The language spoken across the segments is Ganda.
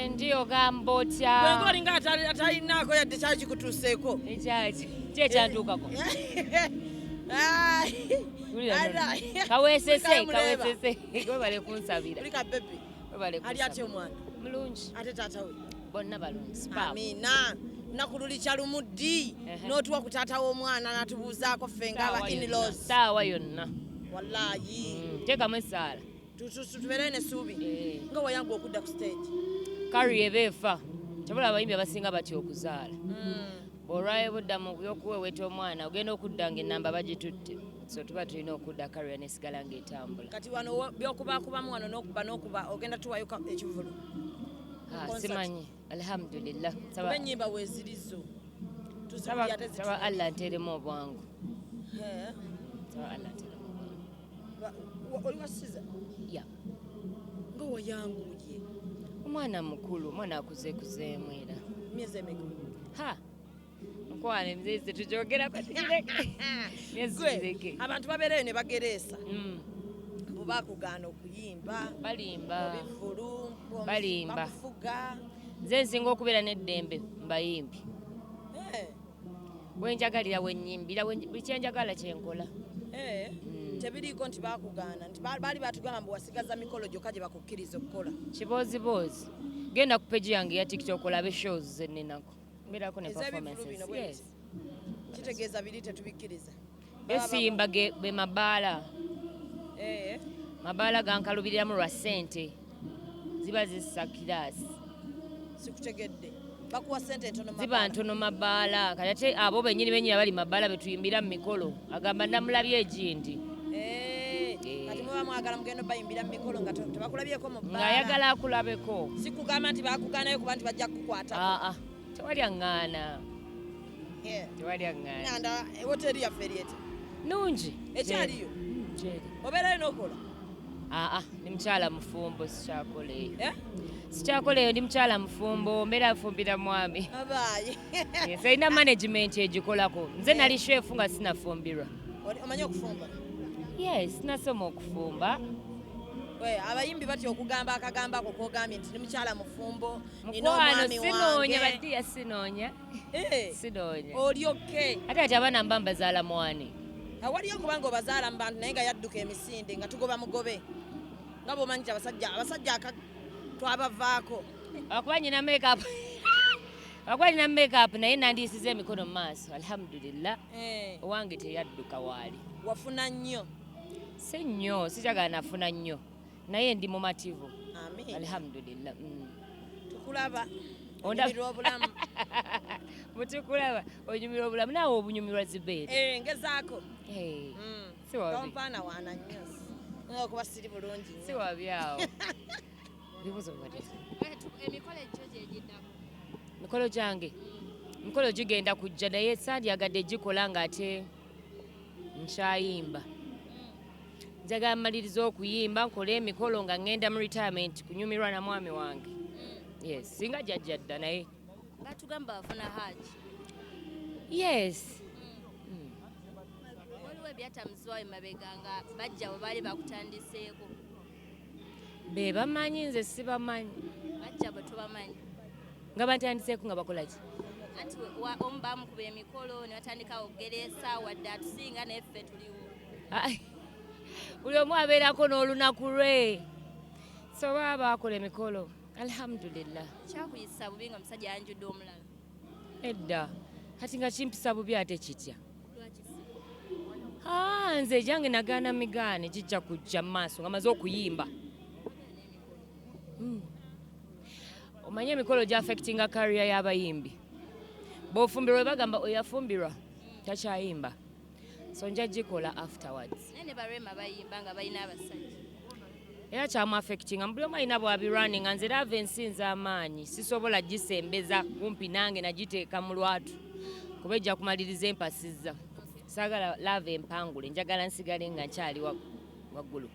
Gyendi, ogamba otya? Gwe olinga atalinaako yadde kyali kikutuuseeko. Ekyaki ki ekyantuukako? Ai. Wulira nno. Ai. Kaweesese. Kulikayo muleeba. Kaweesese, webale kunsabira. Kulika baby. Webale Ali kunsabira. atya omwana? Mulungi. Ate taata we? Bonna balungi, Spam. Amiina. Lunaku luli kyalumu ddi n'otuwa ku taata w'omwana n'atubuuzaako ffe ng'aba Saawa yonna. in-laws? Saawa yonna. Wallaayi. Teekamu essaala. Tubeere n'essuubi. Eh. Nga wayanga okudda ku stage. Career eba efa kyabula abayimbi abasinga batya okuzaala. Bw'olwayo budda mu byokuweweeta omwana, ogenda okudda nga enamba bagitutte, so tuba tulina okudda career nesigala ng'etambula. Kati wano byokubakubamu wano n'okuba n'okuba, ogenda tuwayo ekivulu? Ah, Concert. Simanyi, alhamdulillah. Kuba ennyimba weezirizo Saba tuzibuli ate saba Allah nteeremu obwangu. Eh. Saba Allah nteeremu obwangu. Oli wasiza? Ya. Nga wayanguye. Omwana mukulu, omwana akuzeekuzeemu era. Myezi emeka? Ha, mukwano, emizeeyi tetugyogerako, tugireke. Myezi Gwe, tugireke. abantu babeereyo ne bagereesa mbu bakugaana okuyimba Balimba. mu bivvulu, mbu Balimba. bakufuga. Nze nsinga okubeera n'eddembe mu bayimbi. Wenjagalira wenyimbira, buli kyenjagala kyenkola. Tebiriiko nti bakugaana, nti baali batugamba mbu wasigaza mikolo gyokka gye bakukkiriza okukola. Kibooziboozi. Genda ku page yange eya TikTok olabe shows zeninako, mbeerako ne Ez'ebivvulu performances. bino bwe Yes. biti? Kitegeeza biri tetubikkiriza. Besiyimba be mabaala. Mabaala gankalubiriramu lwa ssente ziba zissa kiraasi. Sikutegedde, bakuwa sente entono Ziba mabaala? ntono mabaala. Kati ate abo bennyini bennyini abali mabaala betuyimbira mu mikolo agamba namulabye egindi. Kati muba mwagala mugenda bayimbira mu mikolo nga tebakulabyeko mu bbaala. Ng'ayagala akulabeko. Si kugamba nti bakugaanayo kuba nti bajja kukukwatako. Aa, tewali aŋŋaana. Tewali aŋŋaana. Nganda hoteri yaffe eri eti? Nungi. Ekyaliyo? Gyeri. Obeerayo n'okola? Aa, ndi mukyala mufumbo, sikyakola eyo. Eh? Sikyakola eyo, ndi mukyala mufumbo, mbeera nfumbira mwami. Abaaye. Yes, erina management egikolako. Nze nali chef nga sinafumbirwa. Omanyi okufumba? Yes, nasoma okufumba. We, abayimbi batya okugamba akagambo ako kogambye nti ndi mukyala mufumbo, nina Mukwano, omwami sinoonya. wange. Baddiya, sinoonya. Eh, Sinoonya. Oli okay? Ate ati abaana mba mbazaala mwani. Awaliyo kubanga obazaala mu bantu naye nga yadduka emisinde nga tugoba mugobe, nga bw'omanyi nti abasajja aka twabavaako. Akuba nyina makeup, naye nandiisiza emikono mu maaso, alhamdulillah. Owange teyadduka, waali. Wafuna nnyo? Si nnyo, sikyagala nafuna nnyo, naye ndi mumativu. Amin. Alhamdulillah. Tukulaba onyumirwa obulamu. Mutukulaba onyumirwa obulamu, naawe obunyumirwa zibeere. Eh, ngezaako. Hey, si wabi. Tompaana waana nnyo okuba siri bulungi nnyo. Si wabi awo. Bibuuzo bibadde. Emikolo egyo gyegiddako? Mikolo gyange, mikolo gigenda kujja, naye sandyagadde gikola ng'ate nkyayimba. Njagala mmaliriza okuyimba, nkole emikolo nga ŋŋenda mu retirement kunyumirwa na mwami wange. Yes, singa jajja dda naye. Batugamba wafuna haji. Yes. Waliwo ebyatamuzibwawo emabega nga bajja bwe baali bakutandiseeko. Be bamanyi, nze sibamanyi. Bajja bwe tubamanyi. Nga bantandiseeko nga bakola ki? Anti omu bamukuba emikolo ne batandika okugereesa wadde atusinga, naye ffe tuliwo. Ai, buli omu abeerako n'olunaku lwe, so baba bakola emikolo, alhamdulillah. Kyakuyisa bubi nga omusajja yanjudde omulala? Edda, kati nga kimpisa bubi ate kitya? Lwaki si? Ah, nze egyange nagaana migaane, kijja kujja mu maaso nga maze okuyimba. Omanye emikolo gyaffectinga career y'abayimbi. Bw'ofumbirwa bagamba oyafumbirwa takyayimba, so nja gikola afterwards. Naye ne barema bayimba nga balina abasajja. Era kyamu affectinga, buli omu alina bwabirwaninga. Nze love ensinza amaanyi, sisobola gisembeza kumpi nange, nagiteeka mu lwatu kuba ejja kumaliriza empasizza. Saagala love empangule, njagala nsigale nga nkyali waggulu.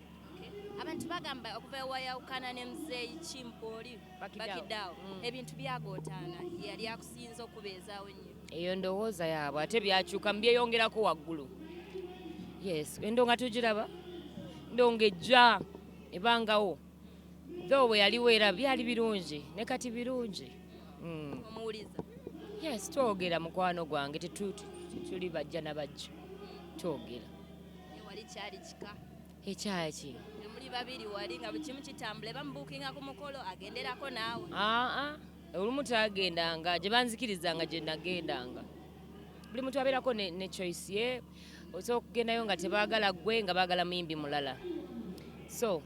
Abantu bagamba okuva ewayawukana ne muzeeyi Kimpooli. Bakidaawo. Bakidaawo, ebintu byagootaana, yali akusinza okubeezaawo ennyo. Eyo ndowooza yaabwe, ate byakyuka mubyeyongerako waggulu. Yes, endonga tugiraba, ndonga ejja ebangawo. Though we yaliwo era byali birungi, ne kati birungi. Omuwuliza? Yes, twogera, mukwano gwange, tuli bajja na bajja, twogera. Wali kyali kika. Ekyaki? Nemuli babiri wali nga buli kimu kitambula, bamubuukinga ku mukolo agenderako naawe. Aa, olumu tagendanga, gye banzikirizanga gye nagendanga. Buli muntu abeerako ne choice ye. Osobola okugendayo nga tebaagala ggwe, nga baagala muyimbi mulala, so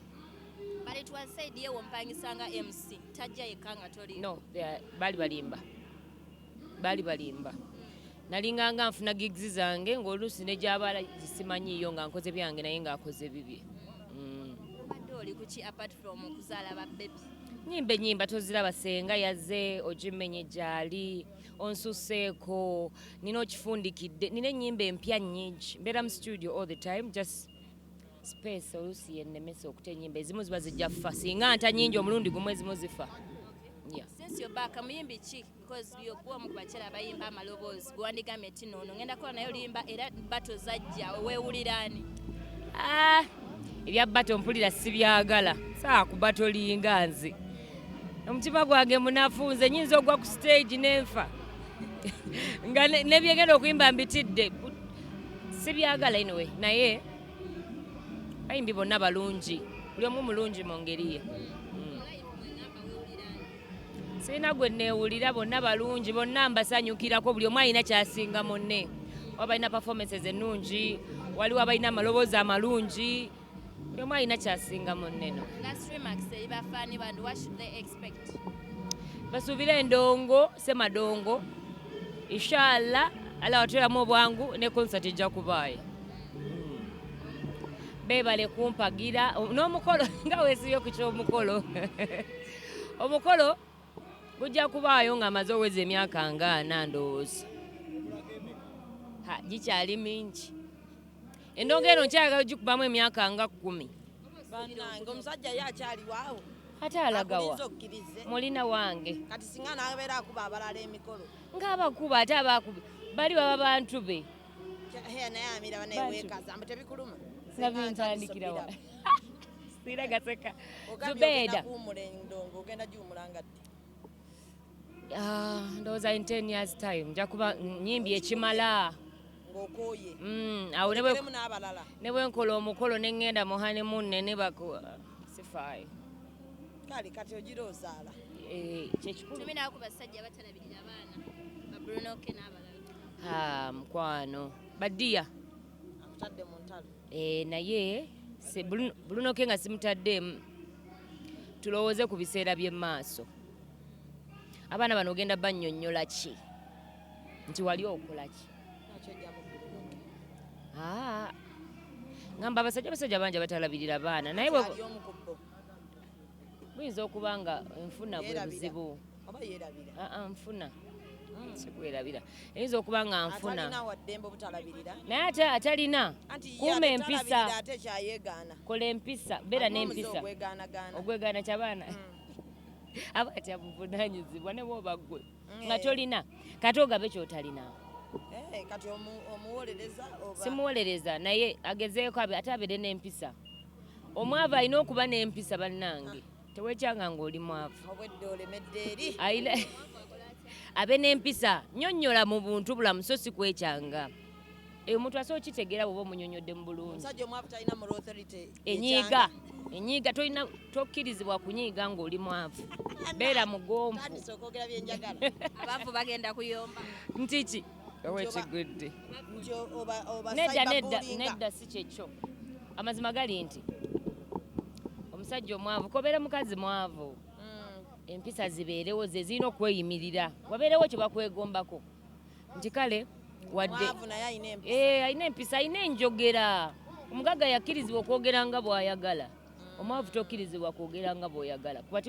But it was said ye wompangisanga MC tajja yekka nga toli. No, baali balimba, baali balimba. Nalinganga nfuna gigs zange ng'oluusi ne gy'abaala gisimanyiiyo, nga nkoze byange naye ng'akoze bibye. Obadde oli kuki apart from okuzaala ba baby? Nyimba enyimba toziraba? Senga yazze ogimenye gyali onsuseeko, nina okifundikidde, nina ennyimba empya nnyingi. Mbeera mu studio all the time, just space oluusi yennemesa okuta ennyimba. Ezimu ziba zijja ffa singa nta nnyingi omulundi gumu, ezimu zifa. Yeah. Since you're back, muyimbi ki, because gwe omu ku bakyala abayimba amaloboozi, gwewandigambye nti noono ngenda kukola naye oluyimba era battle zajja, weewuliraani? Ah, ebya battle mpulira sibyagala. Saa kubatolinga nze omutima gwange munafu, nze nyinza ogwa ku stage nenfa nga nebyengenda okuyimba mbitidde. Sibyagala anyway, naye bayimbi bonna balungi, buli omu mulungi mu ngeri ye. Sirina gwe neewulira, bonna balungi, bonna mbasanyukirako. Buli omu alina kyasinga munne, oba balina performances ennungi, waliwo abalina amaloboozi amalungi, buli omu alina kyasinga munne no. Last remarks eri bafaani bandu, what should they expect? Basuubire endongo semadongo, inshallah ala watweramu obwangu ne concert ejja kubaayo. Beebale kumpagira n'omukolo nga weesibye ku ky'omukolo. Omukolo gujja kubaayo nga amaze oweza emyaka nga 40, ndowooza. Ha, gikyali mingi. Endongo eno nkyayagala gikubamu emyaka nga 10. Bannange, omusajja ye akyaliwaawo? Ate alagawa? Akulinza okkirize. Mulina wange. Kati singa n'abeera akuba abalala emikolo? Ng'abakuba, ate abakuba bali baba bantu be. Heya, naye amira Bantu. banaye mbu tebikuluma. Nga bintandikirawa siira gaseka. Ogambye Zubeeda. ogenda kuwumula endongo, ogenda giwumula nga ddi? Ah, ndowooza in 10 years time nja kuba nyimbi ekimala. Ng'okooye? Awo ne bwe- Olekeremu n'abalala. Ne bwe nkola omukolo ne ŋŋenda mu honeymoon ne nebaku, sifaayo. Kale kati ogira ozaala. Eh, kyekikulu. Tuminawo ku basajja batalabirira baana ba Bruno K n'abalala. Ah, mukwano badiya. Akutadde mu ntalo. Eh, naye Bruno K nga simutaddeemu, tulowooze ku biseera by'emmaaso. Abaana bano ogenda bannyonnyola ki nti wali okola ki? Lwaki ojjamu Bruno K? Ah, ngamba abasajja bangi abatalabirira baana, naye Ali omu ku bo. Buyinza okuba nga nfuna bwe Yeerabira. buzibu. Oba yeerabira? Ah, ah, nfuna sikwerabira, eyinza okuba nga nfuna. Atalina waddembe obutalabirira. Naye ate atalina, Anti ye kuuma ate empisa. talabirira, ate kyayeegaana. Kola empisa, beera Alina omuze n'empisa. ogwegaanagaana. Ogwegaana kyabaana aba atya buvunanyizibwa ne bwoba ggwe nga tolina, kati ogabe kyotalina. Eh, kati omuwolereza oba? Simuwolereza, naye agezeeko ate abeere n'empisa. Omwavu alina okuba n'empisa. Bannange, tewekyanga ng'oli mwavu. Obwedde olemedde eri. Alina abe n'empisa, nyonnyola mu buntu bulamu, so si kwekyanga. Eyo omuntu asobola okitegeera bw'oba omunyonnyodde mu bulungi. Omusajja omwavu talina moral authority. Enyiiga, enyiiga, tolina, tokkirizibwa kunyiiga ng'oli mwavu. Beera mugonvu. Tandise okwogera byenjagala. Abaavu bagenda kuyomba. Nti ki owekigudde? Nti oba Nedda, nedda. cyberbullyinga. Nedda, si kyekyo. Amazima gali nti omusajja omwavu kobeera mukazi mwavu, empisa zibeerewo, ze zirina okweyimirira, wabeerewo kye bakwegombako nti kale wadde Mwavu naye alina empisa. Eh, alina empisa, alina enjogera. Omugagga yakkirizibwa okwogera nga bw'ayagala, omwavu tokkirizibwa kwogera nga bw'oyagala, kuba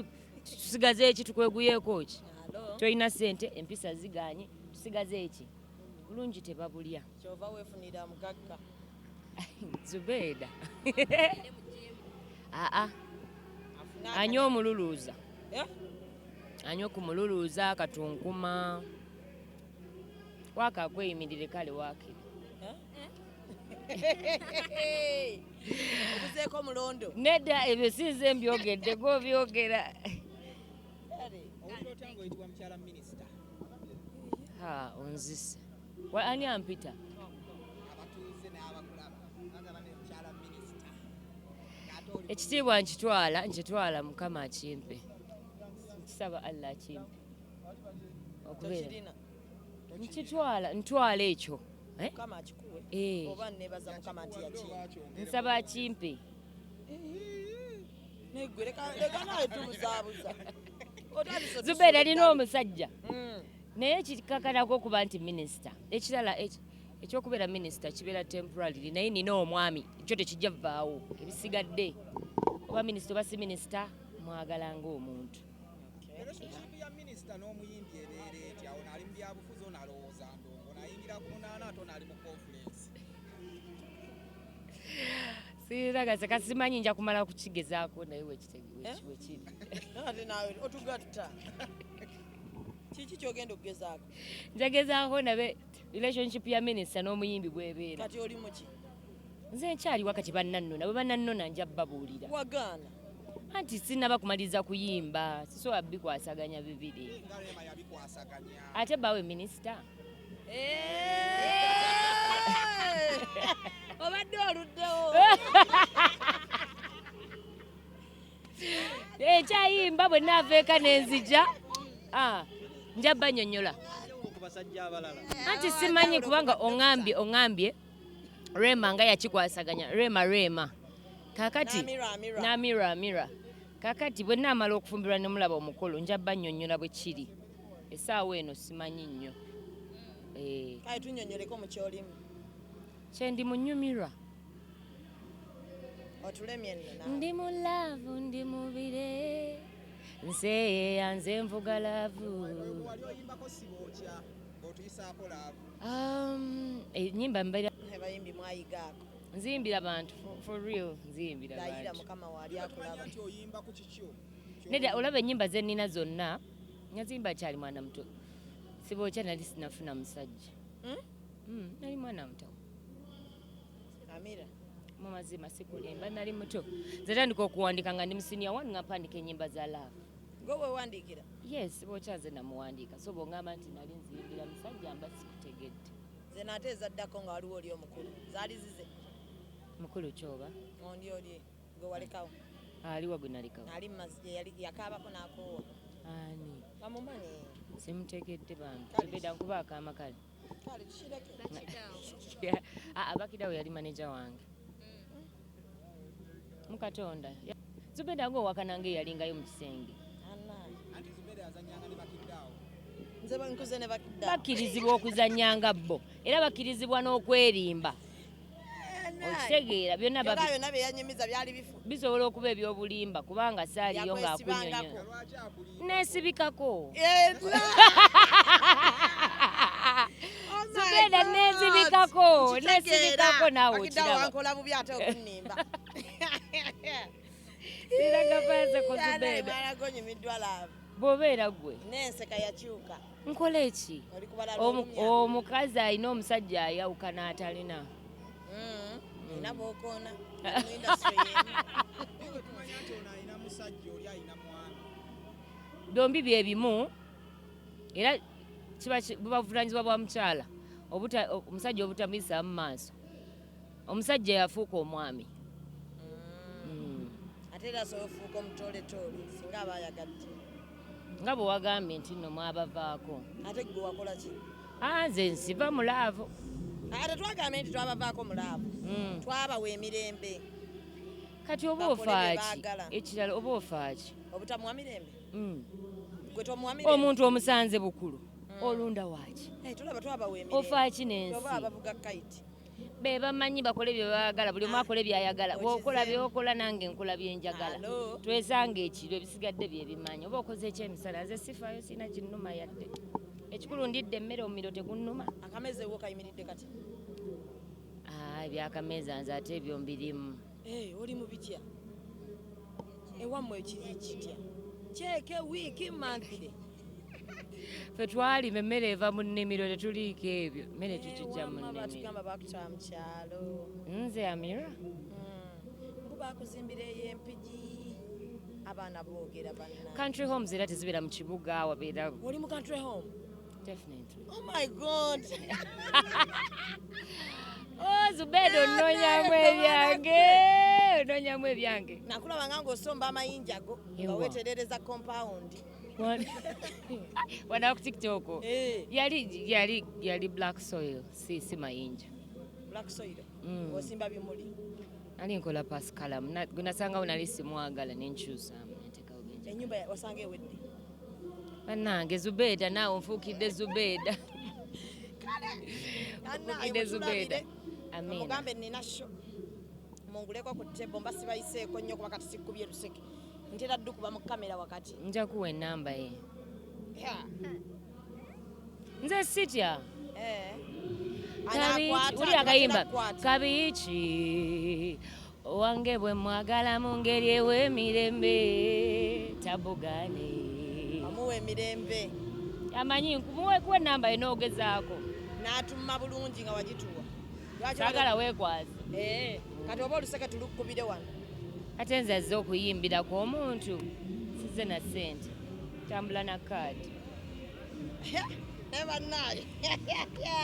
tusigaze eki? Tukweguyeeko ki? Alo, Tolina ssente, empisa ziganye, tusigaze eki? Bulungi tebabulya. Kyova weefunira mugagga. Zubeeda. Agende mu gym. Aa. Afune Anywa omululuuza. Eh? Anywa ku mululuuza katunkuma, waaka akweyimirire, kale waakiri. Eh? Obuzeeko mulondo. Nedda, ebyo sinze mbyogedde, gwobyogera. Owulira otya ng'oyitibwa mukyala minisita? Ha, onzise. Ani ampita? Abatuuze n'abakulaba bagamba ne mukyala minisita. Ng'ate oli Ekitiibwa nkitwala, nkitwala, Mukama akimpe. Nkisaba Allah akimpe. Okubeera Tokirina. Nkitwala, ntwala ekyo. Eh? Mukama akikuwe. Eh. Oba nebaza Mukama nti yakimpe. Nsaba akimpe. Negwe leka nawe tubuzaabuza. Otandise Zubeera otusuula alina eddalu. omusajja. Naye kikakanako okuba nti minisita. Ekirala ekyokubeera minisita kibeera temporarily, naye nina omwami, ekyo tekijja vaawo. Ebisigadde oba minisita oba si minisita, mwagala ng'omuntu. Relationship ya minisita n'omuyimbi ebeera etya? Ono ali mu byabufuzi, ono alowooza ndongo, ono ayingira ku munaana ate ono ali mu conference. Siragase kasimanyi, nja kumala kukigezaako naye Eh? wekiri. Ate naawe otugatta. Kiki kyogenda okugezaako? Njagezaako nabe relationship ya minisita n'omuyimbi bwebeera. Kati oli muki? Nze nkyali wakati, bannannona bwe bannannona nja babuulira. Wagaana. Anti sinnaba kumaliriza kuyimba, sisobola bikwasaganya bibiri. Nga Rema yabikwasaganya. Ate bawe minisita. Obadde oluddewo. Ekyayimba bwe naava eka nenzija, ah, nja bannyonnyola. Ku basajja abalala. Anti simanyi kubanga oŋambye Rema nga yakikwasaganya Rema Rema. Kakati N'Amira, Amira. n'Amira Amira. Kakati bwe naamala okufumbirwa ne mulaba omukolo, nja bannyonnyola bwe kiri. Essaawa eno simanyi nnyo. Eh, Kale tunnyonnyoleko mu kyolimu. Kye ndi munyumirwa. Otulemye nno naawe. Ndi mu love, ndi mu bire. Nseeyeeya nze nvuga love. Wali oyimbako sibookya ng'otuyisaako love. Ennyimba mbeera Abayimbi mwayigaako. Nziyimbira bantu for real, nziyimbira Layira bantu. Mukama waali Tumanya akulaba. nti oyimba ku kikyo. Nedda, olaba ennyimba ze nnina zonna nazimba kyali mwana muto. Sibookya nali sinafuna musajja. Hmm? Nali mwana muto. Amira. Mu mazima sikulimba, nali muto. Nze tandika okuwandiika nga ndi mu senior one, nga mpandiika ennyimba za love. Gwe weewandiikira? Yes, sibookya nze namuwandiika. So bw'ongamba nti nali nziyimbira musajja mba sikutegedde. Nze naate ezaddako nga waliwo oli omukulu. Zaali zize. Mukulu kyoba? Ondi oli gwe walekawo. Aliwa gwe nalekawo? Ali mu mazzi yakaabako n'akoowa. Ani? Bamumanyi. Simutegedde bambi. Kale. Zubeeda nkuba akaama kale. Kale tukireke. Bakidaawo. Ah, Abakidawo yali maneja wange. Mukatonda. Zubeeda ng'owakana ng'eyalingayo mu kisenge. Anna. Anti Zubeera yazannyanga ne Bakiddaawo. Nze nkuze ne Bakidda. Bakkirizibwa okuzannya nga bo era bakkirizibwa n'okwerimba. Okitegeera byonna Byonna byonna bye yanyumiza byali bifu. Bisobola okuba ebyobulimba kubanga saaliyo Yakwesibangako. ng'akunnyonnyola. Lwaki akulimba? Neesibikako. Era! Oh my Zubeeda God! neesibikako, Nkitegeera. neesibikako naawe Bakidda okiraba. wankola bubi ate okunnimba. Siraga paase ku Yana Zubeeda. emala gonyumiddwa love. Bw'obeera ggwe. N'enseka yakyuka. Nkola eki? Oli kubala lulumya. Omukazi alina omusajja ayawukana atalina. Nina bw'okoona. Mu industry y'emu. Naye bwe tumanya nti ono alina musajja, oli alina mwami. Byombi bye bimu era kiba buba buvunaanyizibwa bwa mukyala omusajja obutamuyisa mu maaso. Omusajja yafuuka omwami. Ate era asobola ofuuka omutooletoole singa aba ayagadde. Nga bwe wagambye nti nno mwabavaako. Ate gwe wakola ki? Ah, nze nsiva mu love. Ate twagambye nti twabavaako mu love. Twabawa emirembe. Kati oba Bakole bye ofaaki? baagala. Ekirala oba ofaaki? Obutamuwa mirembe? Gwe tomuwa mirembe? Omuntu omusanze bukulu olunda waaki? Eh, tulaba twabawa emirembe. Ofaaki n'ensi? Oba abavuga kayiti. Be bamanyi bakole bye baagala, buli omu akole by'ayagala. Bw'okola Okizeemu. by'okola, nange nkola bye njagala. Alo. Twesanga ekiro, ebisigadde bye bimanyi. Oba okoze ekyemisana, nze sifaayo, sirina kinnuma yadde. Ekikulu ndidde emmere, omumiro tegunnuma. Akameeza ewo kayimiridde kati. Ah, ebyakameeza nze ate ebyo mbirimu. Eh, oli mu bitya? Ewammwe kiri kitya? Kyeke wiiki monthly. Ffe twalima emmere eva mu nnimiro, tetuliiko ebyo. Emmere tukijja mu Wamma nnimiro. batugamba bakutwala mu kyalo. Nze Amira. Mbu bakuzimbira ey'empigi, abaana boogera banna. Country homes era tezibeera mu kibuga, wabeera. Oli mu country home? Definitely. Oh my God. Oh, Zubeda, onoonyamu ebyange, onoonyamu ebyange. Nakulaba nga ng'osomba amayinja go nga Ewa. weeterereza compound. Wana ku TikTok. Eh. Yali black soil, si mayinja. Black soil. Osimba bimuli. Nali nkola pascalam, gwe nasangawo nali simwagala, nenkyusaamu nentekawo genja. Ennyumba wasanga ewedde. Bannange Zubeda, naawe onfuukidde Zubeda. Annaye. Onfuukidde Zubeda. Mutulabire. Amiina. Mugambe nina show, munguleko ku table, mba sibayiseeko nnyo kuba kati sikkubye luseke, ntera ddukuba mu kamera wakati. Nja kuwa enamba ye. Yeah. Nze sitya. Eh. Kabiiki, uli akayimba kabiiki owange bwe mwagala mu ngeri ew'emirembe tabugane. Amuwa emirembe. Amanyi nkumuwe, kuwa enamba ye n'ogezaako. N'atumma bulungi nga wagituwa. Lwaki? Saagala weekwaze. Eh, kati oba oluseke tulukkubire wano. Ate nze azze okuyimbirako omuntu, size na ssente, tambula na kaadi. Naye bannaaye.